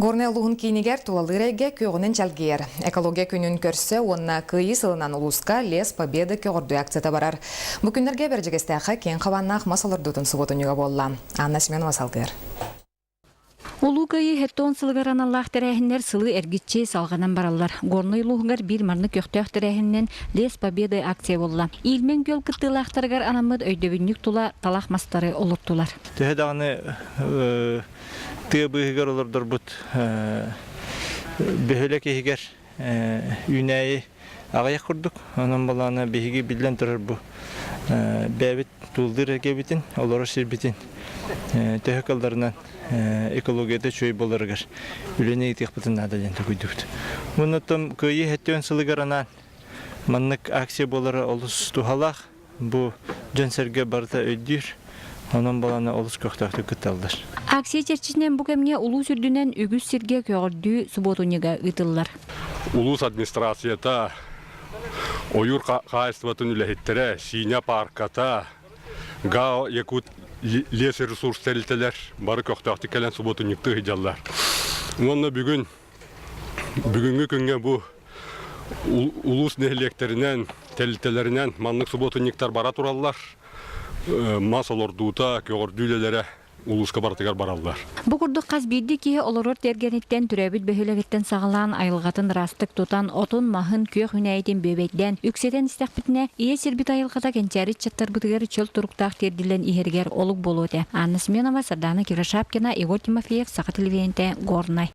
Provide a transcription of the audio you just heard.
Горнай улууһун киинигэр тулалыыр эйгэ күөҕүнэн чэлгийэр. Экология күнүн көрсө уонна Кыайыы сылынан улууска Лес Победы көҕөрдүү акцията барар. Бу күннэргэ Бэрдьигэстээххэ киэҥ хабааннаах мас олордуутун субуотунньуга буолла. Анна Семенова салгыыр. Улуу Кыайыы 70 сылыгар аналлаах тэрээһиннэр сылы эргиччи салҕанан бараллар. Горнай улууһугар биир маннык көхтөөх тэрээһининэн Лес Победы акция буолла. Иилмэн күөл кыттыылаахтарыгар анаммыт өйдөбүнньүк тула талах мастары олортулар. Төһө даҕаны тыа быыһыгар олордорбут бөһүөлэк иһигэр үүнээйи аҕыйах курдук. Онон балаана биһиги биллэн турар бу бэйэбит туллуур эргэбитин, олорор сирбитин төһө кылларынан экологията үчүгэй буоларыгар үлэни ыытыахпытын наада диэн токуйдубут. Оннуттан Кыайыы 70 сылыгар анаан маннык акция буолара олус туһалаах. Бу дьон-сэргэ барыта өйдүүр, онон баланы олус көхтөөхтүк кытталлар. Акция чэрчитинэн бу кэмҥэ улуус үрдүнэн үгүс сиргэ көҕөрдүү субуотунньуга ыытыллар. Улуус администрацията, ойуур хаһаайыстыбатын үлэһиттэрэ, Сиинэ паарката, ГАО Якут лесресурс тэрилтэлэр бары көхтөөхтүк кэлэн субуотунньуктуу сылдьаллар. Уонна бүгүн Бүгүҥҥү күҥҥэ бу улуус нэһилиэктэринэн, тэрилтэлэринэн маннык субуотунньуктар бара тураллар. Мас олордуута, көҕөрдүү үлэлэрэ улууска барытыгар бараллар. Бу курдук хас биирдии киһи олорор тиэргэниттэн, төрөөбүт бөһүөлэгиттэн саҕалаан айылҕатын ыраастык тутан, отун-маһын, күөх үүнээйитин бүөбэйдээн, үксэтэн истэхпитинэ, ийэ сирбит айылҕата кэнчээри ыччаттарбытыгар чөл туруктаах тиэрдиллэн иһэригэр олук буолуо этэ. Анна Семенова, Сардана Кирашапкина, Егор Тимофеев, Саха телевидениетэ, Горнай.